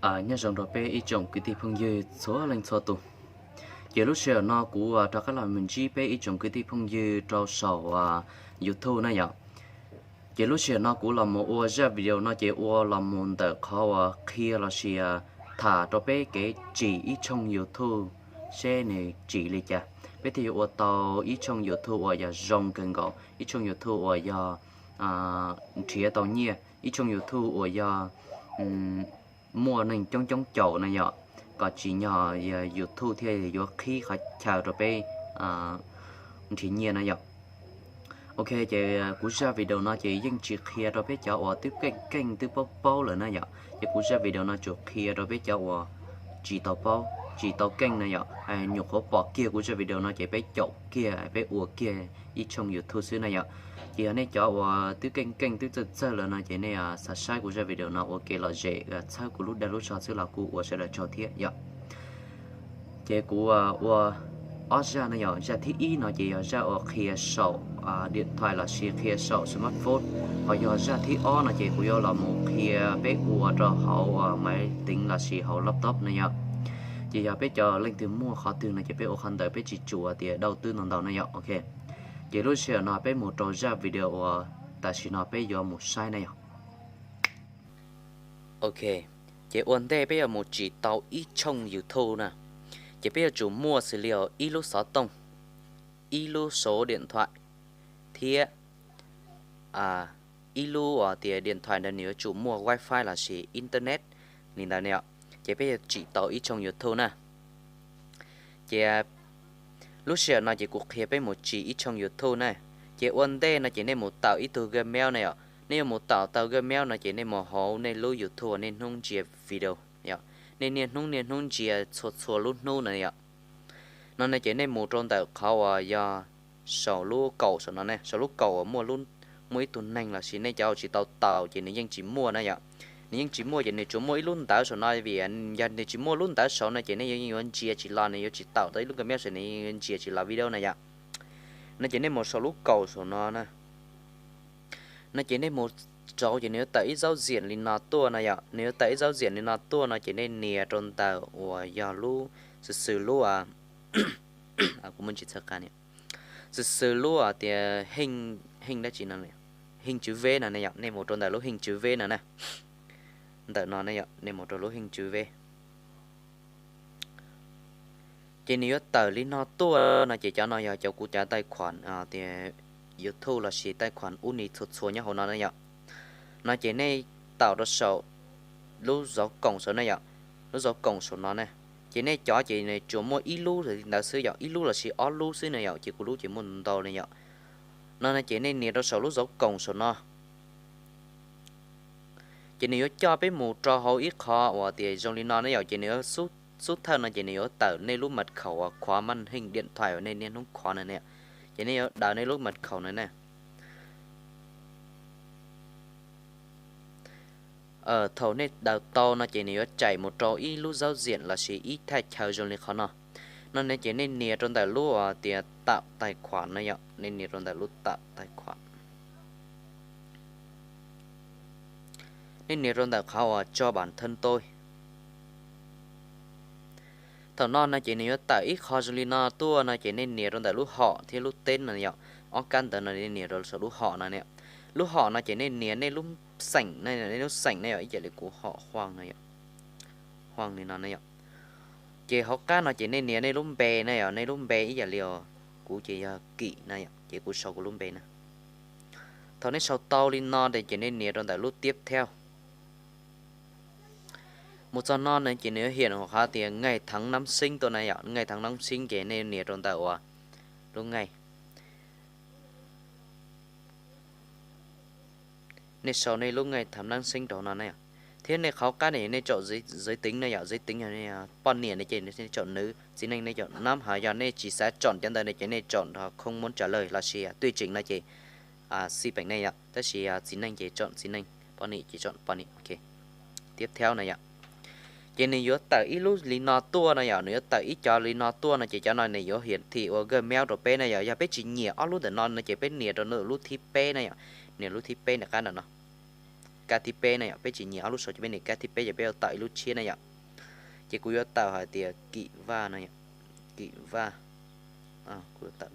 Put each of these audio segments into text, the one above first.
Nyob zoo rau peb ib tsoom kwv tij phooj ywg txhua leej txhua tus. Ces lub sij hawm no kuv rov qab los mus ntsib peb ib tsoom kwv tij phooj ywg rau saum YouTube na yom. Ces lub sij hawm no kuv los mus ua zaj video no ces ua los mus ntawm qhov uas qhia los sis tham rau peb kev tsim ib tshooj YouTube seb nws tsim li cas peb thiaj yuav ua tau ib tshooj YouTube uas yog zoo kawg nkaus, ib tshooj YouTube uas yog nrhiav tau nyiaj, ib tshooj YouTube uas yog muaj neeg coob coob caum na yom, kom tsim nyog YouTube thiaj yuav qhib qhov chaw rau peb nrhiav nyiaj na yom. Ok, ces kuv zaj video no ces yeej tsis qhia rau peb cov uas twb keej keej twb paub paub lawm na yom, ces kuv zaj video no tsuas qhia rau peb cov uas tsis tau paub tsis tau keej na yom. Nyuam qhuav pom kiag kuv zaj video no ces peb caum kiag peb ua kiag ib tshooj YouTube xwb na yom. Ces yog nej cov uas twb keej keej twb txawj txawj lawm no ces nej xav saib kuv zaj video no ua kev lom zem txhawb kuv lub dag lub zog xwb los kuj ua sawv daws tsaug thiab yom. Ces kuv ua ob zaj na yom, zaj thib ib no ces yog zaj uas qhia saum điện thoại los sis qhia saum smartphone, ho yog zaj thib ob no ces kuv yuav los mus qhia peb ua rau hauv máy tính los sis hauv laptop na yom. Ces yog peb cov leej twg muaj qhov twg no ces peb ua qhov ntawd, peb tsis tsum tias đầu tư ntau ntau na yom. Ok, ces lub sij hawm no peb mus rau zaj video uas tam sim no peb yuav mus saib na yom. Ok, ces ua ntej peb yuav mus tsim tau ib tshooj YouTube na, ces peb yuav tsum muaj xws li ib lub xov tooj, ib lub số điện thoại, thiab ib lub uas tias điện thoại ntawd nws yuav tsum muaj wifi los sis internet li ntawd na yom. Ces peb yuav tsim tau ib tshooj YouTube na. Ces lub sij hawm no ces kuv qhia peb mus tsim ib tshooj YouTube na. Ces ua ntej no ces nej mus tawm ib tug Gmail na yom. Nej yuav mus tawm tau Gmail no ces nej mus hauv nej lub YouTube uas nej hnub ntsia video yom, nej niaj hnub niaj hnub ntsia txhua txhua lub hnub na yom. No no ces nej mus rau ntawm qhov uas yog saum lub kaum saum no ne, saum lub kaum uas muaj, muaj ib tug neeg los sis nej cov uas tsis tau tawm ces nws yeej tsis muaj na yom. Nws yeej tsis muaj ces nws tsuas muaj ib lub ntawv saum no, vim yog nws tsis muaj lub ntawv saud no ces nej yuav ntsia tsis los, nws yuav tsis tawm tau ib lub Gmail saum, nws yuav ntsia tsis los video na yom. No ces nej mus saum lub kaum saum no na. No ces nej mus rau ces nws yuav tawm ib dấu diển li no tuaj na yom, nws yuav tawm ib dấu diển li no tuaj no ces nej nias rau ntawm uas yog lub, xws xws lub, kuv muaj ntsis txhawb qab ni, xws xws lub tias heej, heej dab tsi no, heej chữ V no ne yom, nej mus rau ntawm lub heej chữ V no na. Ntawm no ne yom, nej mus rau lub heej chữ V. Ces nws yuav tawm li no tuaj no ces cov no yog cov kuv cov tài khoản tias YouTube los sis tài khoản ub ni txhua txhua nyob hauv no ne yom. No ces nej tawm rau saum lub dấu cộng saum ne yom, lub dấu cộng saum no ne. Ces nej cov ces nws tsuas muaj ib lub li ntawd xwb yom, ib lub los sis ob lub xwb ne yom, ces kuv lub ces muaj ntau ne yom. No no ces nej nias rau saum lub dấu cộng saum no. Ces nws yuav coj peb mus rau hauv ib qho uas tias zoo li no ne yom, ces nws yuav xub thawj no ces nws yuav tawm nej lub mật khẩu uas khóa màn hình điện thoại uas nej niaj hnub khóa no ne. Ces nej yuav daws nej lub mật khẩu no ne. Thaum nej daws tau no ces nws yuav tsaim mus rau ib lub dấu diển los sis ib thaj chaw zoo li qhov no. No ne ces nej nias rau ntawm lub uas tias tạo tài khoản no yom, nej nias rau ntawm lub tạo tài khoản. Nej nias rau ntawm qhov uas cho bản thân tôi. Thaum no no ces nws yuav tawm ib qho zoo li no tuaj no ces nej nias rau ntawm lub họ thiab lub tên no yom. Ob kab ntawd no nej nias rau saum lub họ no ne. Lub họ no ces nej nias nej lub xeem, nej lub xeem ne yom, ib yam li kuv họ Hoàng no yom, Hoàng li no ne yom. Ces hauv qab no ces nej nias nej lub npe ne yom, nej lub npe ib yam li kuv ces yog Kim na yom, ces kuv sau kuv lub npe na. Thaum nej sau tau li no ces nej nias rau ntawm lub tiếp theo. Mus txog no na ces nws yuav hiển hauv qhov tias ngày tháng năm sinh tuaj na yom, ngày tháng năm sinh ces nej nias rau ntawm uas lub ngày. Nej sau nej lub ngày tháng năm sinh rau no ne yom. Thiab nej qhov qab no nej chọn giới, giới tính ne yom, giới tính yog poj niam ne ces nej chọn nữ, txiv neej nej chọn nam, ho yog nej tsis xav chọn cov ntawd ne ces nej chọn không muốn trả lời los sis tùy chỉnh no ces xij peem nej yom, tab sis txiv neej ces chọn txiv neej, poj niam ces chọn poj niam, ok. Tiếp theo na yom. Ces nws yuav tawm ib lub li no tuaj no yom, nws yuav tawm ib co li no tuaj no ces cov no nws yuav hiển thị ua Gmail rau peb na yom. Yog peb tsis nyiam ob lub ntawm no no ces peb nias rau lub thib peb na yom, nias lub thib peb nram qab nram no. kab thib peb na yom, peb tsis nyiam ob lub saud ces peb nias kab thib peb ces peb yuav tawm ib lub tshiab na yom. Ces kuv yuav tawm hais tias Kim Vaj no yom, Kim Vaj, kuv yuav tawm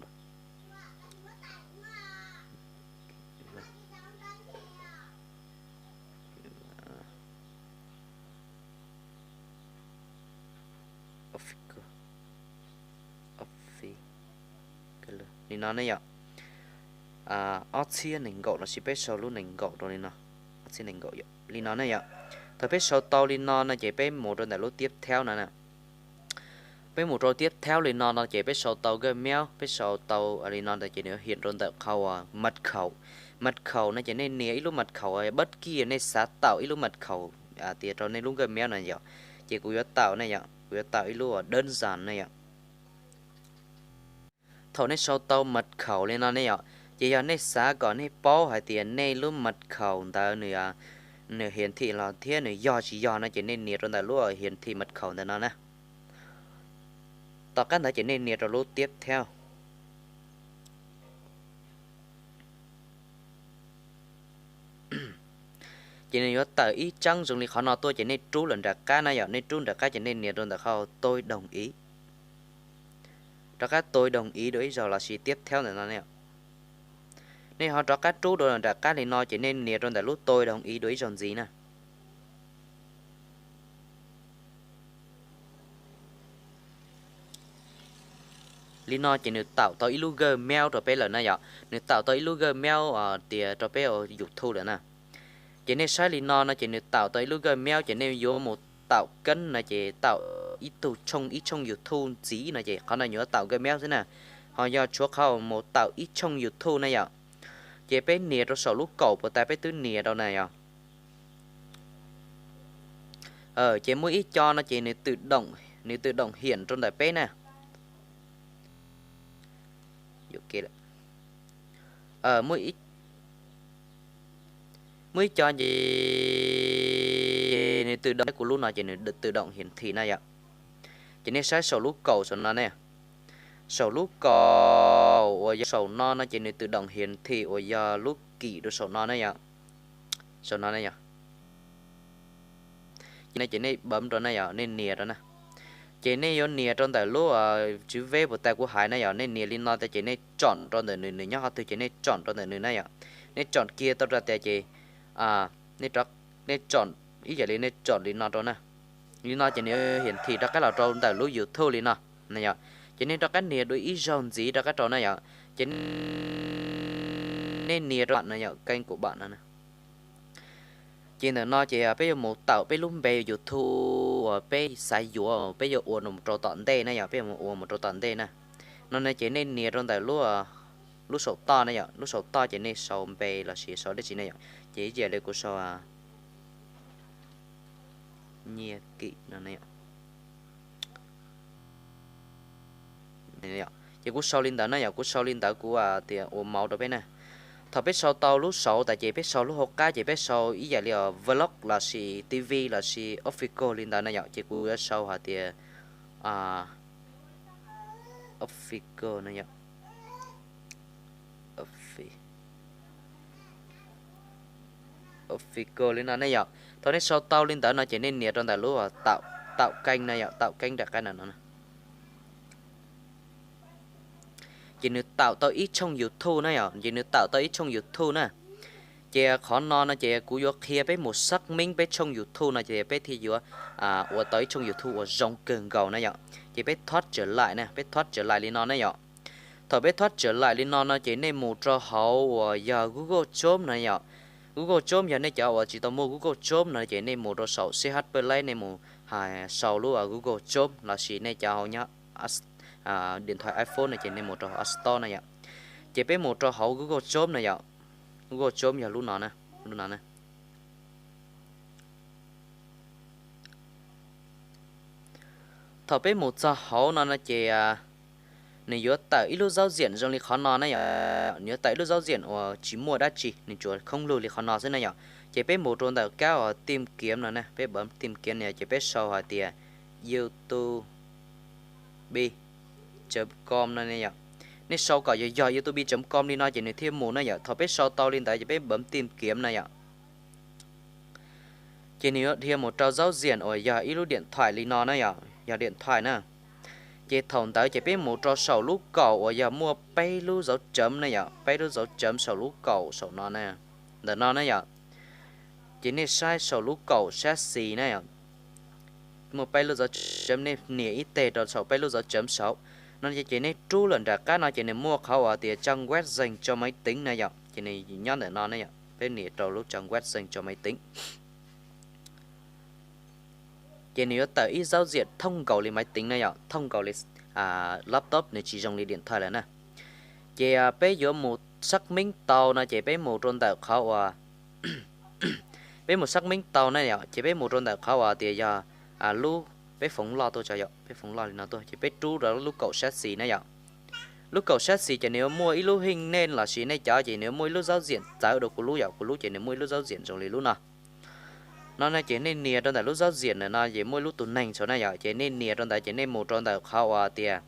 li no ne yom. Ob txhiab nees nkaum los sis peb sau lub nees nkaum rau li no, ob txhiab nees nkaum li no ne yom. Thaum peb sau tau li no no ces peb mus rau ntawm lub tiab thaub no na. Peb mus rau tiab thaub li no no ces peb sau tau Gmail, peb sau tau li no ntawd ces nws hiam rau ntawm qhov mật khẩu. Mật khẩu no ces nej nias ib lub mật khẩu, bab kij nej xav tau ib lub mật khẩu tias rau nej lub Gmail na yom. Ces kuv yuav tau ne yom, kuv yuav tau ib lub đơn giản ne yom. Thaum nej sau tau mật khẩu li no ne yom, ces yog nej xav kom nej paub hais tias nej lub mật khẩu ntawd nws hiển thị los thiab nws yog tsis yog no ces nej nias rau ntawm lub hiển thị mật khẩu ntawm no na. Tom qab ntawd ces nej nias rau lub tiếp theo. Ces nws yuav tawm ib tseeb zoo li qhov no tuaj ces nej rub lawm nram qab na yom, nej rub nram qab ces nej nias rau ntawm qhov tôi đồng ý. Rov qab tôi đồng ý dua ib zaug los sis tiếp theo ntawm no ne. Nej ho rov qab rub dua nram qab li no ces nej nias rau ntawm lub tôi đồng ý dua ib zaug ntxiv na. Li no ces nws tawm tau ib lub Gmail rau peb lawm na yom, nws tawm tau ib lub Gmail tias rau peb YouTube lawm na. Ces nej saib li no no ces nws tawm tau ib lub Gmail ces nej yuav mus tau keeb no ces tau ib tug tshooj ib tshooj YouTube ntxiv no ces qhov no yuav tau Gmail xwb na. Ho yog tshuav qhov mus tau ib tshooj YouTube na yom. Ces peb nias rau saum lub kaum puas tas peb twb nias rau na yom. Ces muaj ib co no ces nws tự động hiển rau ntawm peb na. Muaj ib co ces nws tự động, kuv lub no ces nws tự động hiển thị na yom. Ces nej saib saum lub kaum saum no ne. Saum lub kaum uas yog saum no no ces nws tự động hiển thị uas yog lub kim rau saum no ne yom. Saum no ne yom. Ces no ces nej bấm rau na yom, nej nias rau na. Ces nej yuav nias rau ntawm lub chữ V puas tas kuv hais na yom, nej nias li no tas ces nej chọn rau ntawm nws, nws nyob qhov twg ces nej chọn rau ntawm nws na yom. Nej chọn kiag tau rau tias ces nej chọn ib yam li nej chọn li no rau na. Li no ces nws hiển thị rov qab los rau ntawm lub YouTube li no na yom. Ces nej rov qab nias dua ib zaug ntxiv rov qab rau na yom. Ces nej nias rau no yom, kênh của bạn no. Ces ntawm no ces peb yuav mus tawm peb lub npe YouTube uas peb xav yuav, peb yuav ua mus rau tom ntej na yom, peb yuav mus ua mus rau tom ntej na. No ne ces nej nias rau ntawm lub, lub saum toj na yom, lub saum toj ces nej sau npe los sis sau dab tsi na yom. Ces ib yam li kuv sau Nyiaj Kim no. Ces kuv sau li ntawd na yom, kuv sau li ntawd kuv tias ua mauv rau peb na. Thaum peb sau tau lub saud tas ces peb sau lub hauv qab ces peb sau ib yam li vlog los sis T V los sis official li ntawd na yom, ces kuv yuav sau hais tias official no yom. Official li no ne yom. Thaum nej sau tau li ntawd no ces nej nias rau ntawm lub tạo kênh no yom, tạo kênh nram qab no. Ces nws tạo tau ib tshooj YouTube na yom, ces nws tạo tau ib tshooj YouTube na. Ces qhov no no ces kuv yuav qhia peb mus xác minh peb tshooj YouTube no ces peb thiaj yuav ua tau ib tshooj YouTube uas zoo kawg nkaus na yom. Ces peb thoát trở lại na, peb thoát trở lại li no na yom. Thaum peb thoát trở lại li no no ces nej mus rau hauv uas yog Google Chrome no yom. Google Chrome yog nej cov uas tsis tau muaj Google Chrome no ces nej mus rau saum C H Play, nej mus sau lub Google Chrome los sis nej cov hauv nyob điện thoại iPhone no ces nej mus rau hauv App Store no yom. Ces peb mus rau hauv Google Chrome no yom. Google Chrome yog lub no na, lub no na. Thaum peb mus txog hauv no no ces nws yuav tawm ib lub giao diện zoo li qhov no na yom, nws yuav tawm ib lub giao diện uas tsis muaj dab tsi, nws tsuas khoob lug li qhov no xwb na yom. Ces peb mus rau ntawm kab uas tìm kiếm no na, peb bấm tìm kiếm no ces peb sau hais tias YouTube chấm com no ne yom. Nej sau kom yog yog YouTube chấm com li no ces nws thiaj mus na yom. Thaum peb sau tau li ntawd ces peb bấm tìm kiếm no yom. Ces nws yuav dhia mus rau zauv ziam uas yog ib lub diam thais li no na yom, yog diam thais na. Ces thaum ntawd ces peb mus rau saum lub kaum uas yog muaj peb lub dấu chấm na yom, peb lub dấu chấm saum lub kaum saum no na, ntawm no na yom. Ces nej saib saum lub kaum sab xis na yom, muaj peb lub dấu chấm, nej nias ib teg rau saum peb lub dấu chấm saud no, ces nej rub lawm nram qab no ces nws muaj qhov uas tias trang web dành cho máy tính na yom, ces nws nyob ntawm no na yom, peb nias rau lub trang web dành cho máy tính. Ces nws yuav tawm ib zauv ziam thooj nkaus li máy tính na yom, thooj nkaus li laptop, nws tsis zoo li diam thais lawm na. Ces peb yuav mus xác minh tau no ces peb mus rau ntawm qhov uas, peb mus xác minh tau na yom, ces peb mus rau ntawm qhov uas tias yog lub, peb foov loj tuaj tso yom, peb foov loj li no tuaj ces peb rub rau lub kaum sab xis na yom. Lub kaum sab xis ces nws yuav muaj ib lub hình nền lossis nej cov ces nws yuav muaj ib lub zauv ziam txawv rau kuv lub yom, kuv lub ces nws muaj ib lub zauv ziam zoo li lub no. No no ces nej nias rau ntawm lub zauv ziam ntawm no ces muaj ib lub tus neeg saud na yom, ces nej nias rau ntawd ces nej mus rau ntawm qhov uas tias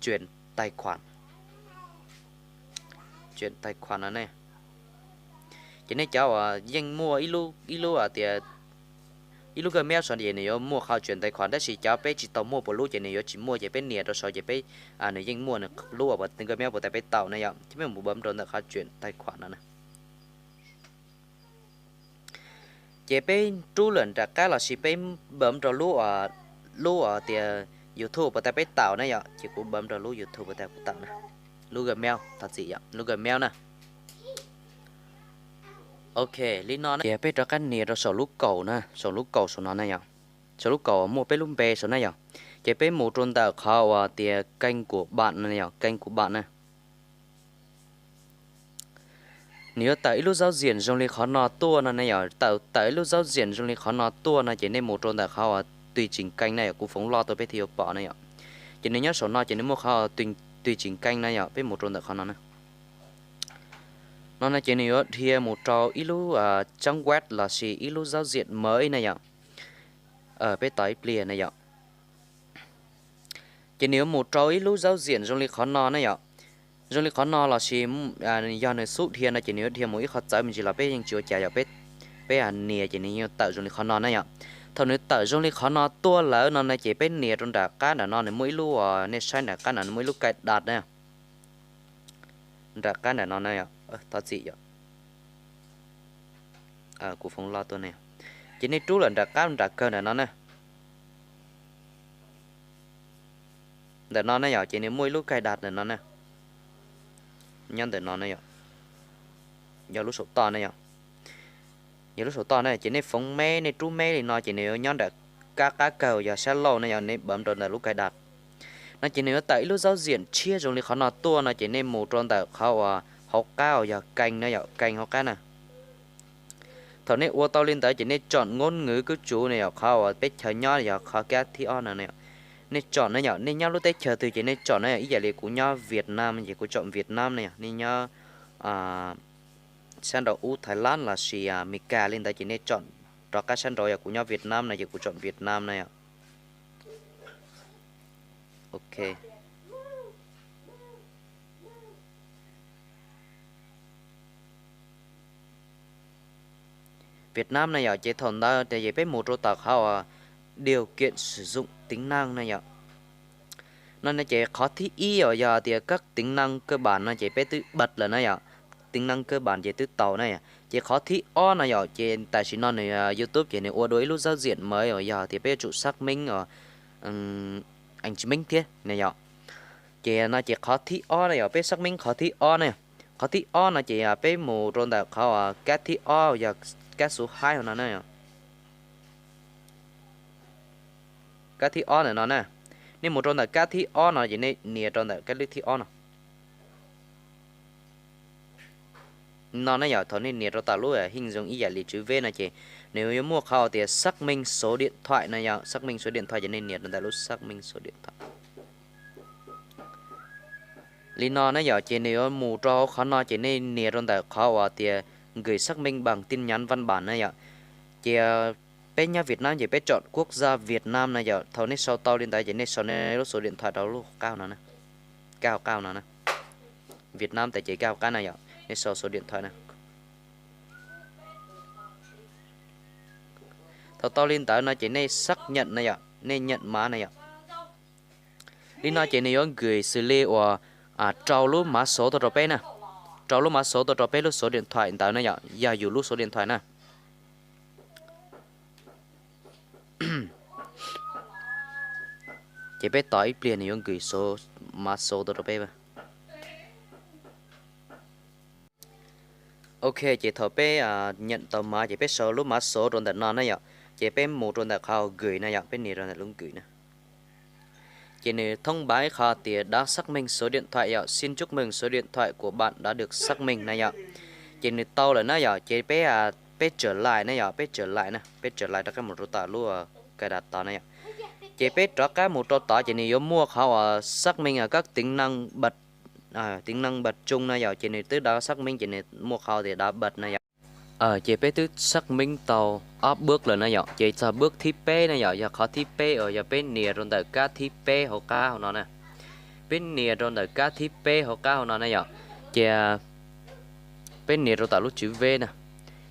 chuyển tài khoản, chuyển tài khoản no ne. Ces nej cov uas yeej muaj ib lub, ib lub tias ib lub Gmail saud ces nws yuav muaj qhov chuyển tài khoản, tab sis cov peb tsis tau muaj puas lub ces nws yuav tsis muaj, ces peb nias rau saud ces peb, nws yeej muaj nws lub uas Gmail puas tas peb tau na yom, ces peb mus bấm rau ntawm qhov chuyển tài khoản no na. Ces peb rub lawm nram qab lossis peb bấm rau lub, lub tias YouTube puas tas peb tau na yom, ces kuv bấm rau lub YouTube puas tas kuv tau na, lub Gmail, thov txim yom, lub Gmail na. Ok, li no ces peb rov qab nias rau saum lub kaum na, saum lub kaum saum no na yom, saum lub kaum muaj peb lub npe saud na yom, ces peb mus rau ntawm qhov uas tias kênh của bạn no yom, kênh của bạn na. Nws yuav tawm ib lub zauv ziam zoo li qhov no tuaj no ne yom, tawm, tawm ib lub zauv ziam zoo li qhov no tuaj no ces nej mus rau ntawm qhov uas tùy chỉnh kênh na yom, kuv foov loj tuaj peb thiaj yuav pom na yom. Ces nws nyob saum no ces nws muaj qhov tùy chỉnh kênh na yom, peb mus rau ntawm qhov no na. No no ces nws yuav dhia mus rau ib lub trang web lossis ib lub zauv ziam mới na yom. Peb tos ib pliag na yom. Ces nws yuav mus rau ib lub zauv ziam zoo li qhov no na yom. Zoo li qhov no lossis yog nws xub dhia no ces nws yuav dhia mus ib qhov txawv me ntsis los peb yeej tsis ua cas yom, peb, peb nias ces nws yeej tawm zoo li qhov no na yom. Thaum nws tawm zoo li qhov no tuaj lawm no na ces peb nias rau nram qab nram no nws muaj ib lub, nej saib nram qab nram no muaj ib lub cài đặt na. Nram qab nram no na, thov txim yom, kuv foov loj tuaj ne. Ces nej rub lawm nram qab nram kawg nram no na. Ntawm no na yom, ces nws muaj ib lub cài đặt ntawm no na. Nyob ntawm no na yom, yog lub saum toj na yom. Yog lub saum toj na ces nej foov meb, nej rub meb li no ces nws yuav nyob nram qab, qab kawg yog sab laug na yom, nej bấm rau ntawm lub cài đặt. No ces nws yuav tawm ib lub zauv ziam tshiab zoo li qhov no tuaj no ces nej mus rau ntawm qhov uas hauv qab uas yog kênh na yom, kênh hauv qab na. Thaum nej ua tau li ntawd ces nej chọn ngôn ngữ cư trú na yom, qhov uas teb chaws nyob yog qhov kab thib ob no na yom. Nej chọn na yom, nej nyob lub teb chaws twg ces nej chọn na yom, ib yam li kuv nyob Việt Nam ces kuv chọn Việt Nam na yom, nej nyob sab nraud ub Thái Lan lossis Amelikas li ntawd ces nej chọn rov qab sab nraud, yog kuv nyob Việt Nam no ces kuv chọn Việt Nam na yom. Ok. Việt Nam na yom, ces thaum ntawd ces peb mus rau tom qhov uas điều kiện sử dụng tính năng na yom. No no ces qhov thib ib uas yog tias các tính năng cơ bản no ces peb twb bật lawm na yom. Tính năng cơ bản ces twb tau na yom. Ces qhov thib ob no yom, ces tam sim no nws YouTube ces nws ua dua ib lub zauv ziam mới uas yog tias peb yuav tsum xác minh, ảnh chứng minh thiab na yom. Ces no ces qhov thib ob na yom, peb xác minh qhov thib ob na. Qhov thib ob no ces peb mus rau ntawm qhov kab thib ob yog kab số hai no na. Kab thib ob ntawm no na. Nej mus rau ntawm kab thib ob no ces nej nias rau ntawm kab lwb thib ob no. No na yom, thaum nej nias rau tom lub hình dung ib yam li chữ V no ces nws yuav muaj qhov tias xác minh số điện thoại no yom, xác minh số điện thoại ces nej nias rau ntawm lub xác minh số điện thoại. Li no na yom, ces nws yuav mus rau hauv qhov no ces nej nias rau ntawm qhov uas tias gửi xác minh bằng tin nhắn văn bản na yom. Ces peb nyob Việt Nam ces peb chọn quốc gia Việt Nam na yom. Thaum nej sau tau li ntawd ces nej sau nej lub số điện thoại rau lub qab no, kab hauv qab no na. Việt Nam tas ces kab hauv qab na yom, nej sau số điện thoại na. Thaum tau li ntawd no ces nej xác nhận na yom, nej nhận mã na yom. Li no ces nws yuav gửi xws li uas rau lub mã số tuaj rau peb na, rau lub mã số tuaj rau peb lub số điện thoại ntawd na yom, yog yus lub số điện thoại na. Ces peb tos ib pliag nws yuav gửi số, mã số tuaj rau peb. Ok, ces thaum peb nhận tau mã ces peb sau lub mã số rau ntawm no na yom, ces peb mus rau ntawm qhov gửi na yom, peb nias rau ntawm lub gửi na. Ces nws thông báo ib qho tias đã xác minh số điện thoại yom, xin chúc mừng số điện thoại của bạn đã được xác minh na yom. Ces nws tau lawm na yom, ces peb, peb trở lại na yom, peb trở lại na, peb trở lại rov qab mus rau tom lub cài đặt tod na yom. Ces peb rov qab mus rau tod ces nws yuav muaj qhov uas xác minh các tính năng bật, tính năng bật chung na yom, ces nws twb đã xác minh ces nws muaj qhov tias đã bật na yom. Ces peb twb xác minh tau ob bước lawm na yom, ces txog bước thib peb na yom, yog qhov thib peb uas yog peb nias rau ntawm kab thib peb hauv qab hauv no na. Peb nias rau ntawm kab thib peb hauv qab hauv no na yom, ces peb nias rau tom lub chữ V na.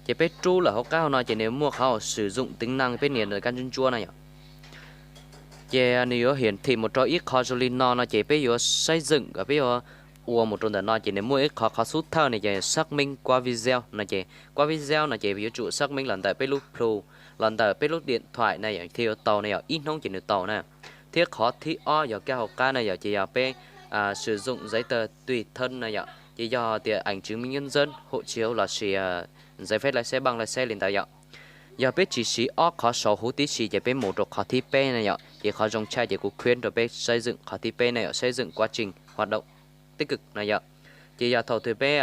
Ces peb rub lawm hauv qab hauv no ces nws muaj qhov uas sử dụng tính năng, peb nias ntawm kab ntsuab ntsuab na yom. Ces nws yuav hiển thị mus rau ib qho zoo li no no ces peb yuav xây dựng, peb yuav ua mus rau ntawm no ces nws muaj ib qho, qhov xub thawj ne ces xác minh qua video no ces qua video no ces yuav tsum xác minh los ntawm peb lub plhu, los ntawm peb lub điện thoại na yom, thiaj yuav tau na yom, ib hnub ces nws tau na. Thiab qhov thib ob yog kab hauv qab na yom, ces yog peb sử dụng giấy tờ tùy thân na yom, ces yog tias ảnh chứng minh nhân dân, hộ chiếu lossis giấy phép lái xe, bằng lái xe li ntawd yom. Yog peb tsis siv ob qhov saud huv tib si ces peb mus rau qhov thib peb na yom, ces qhov zoo tshaj ces kuv khuyến rau peb xây dựng qhov thib peb na yom, xây dựng quá trình hoạt động tích cực na yom. Ces yog thaum twg peb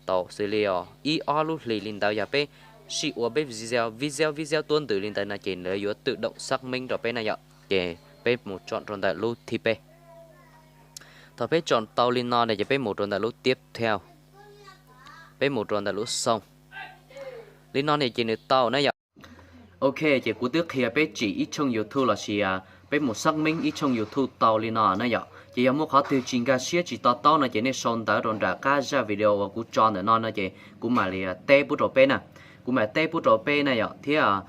tau xws li ib ob lub hlis li ntawd yog peb sib ua peb video, video, video tuab ntws li ntawd no ces lawv yuav tự động xác minh rau peb na yom. Ces peb mus chọn rau ntawm lub thib peb. Thaum peb chọn tau li no ces peb mus rau ntawm lub tiếp theo, peb mus rau ntawm lub xoo. Li no ne ces nws tau na yom. Ok, ces kuv twb qhia peb tsim ib tshooj YouTube lossis peb mus xác minh ib tshooj YouTube tau li no na yom. Ces yog muaj qhov twg tsis nkag siab tsis to taub no ces nej sau ntawv rau nram qab zaj video uas kuv tso ntawm no no ces kuv mam li teb pub rau peb na. Kuv mam teb pub rau peb na yom, thiab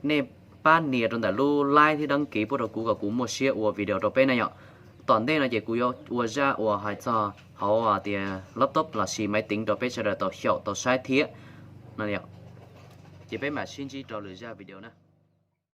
nej pab nias rau ntawm lub like thiab đăng ký pub rau kuv kom kuv muaj siab ua video rau peb na yom. Tom ntej no ces kuv yuav ua zaj uas hais txog hauv tias laptop lossis máy tính rau peb sawv daws tau xyaum tau saib thiab. Ces peb mam sib ntsib rau lwm zaj video na.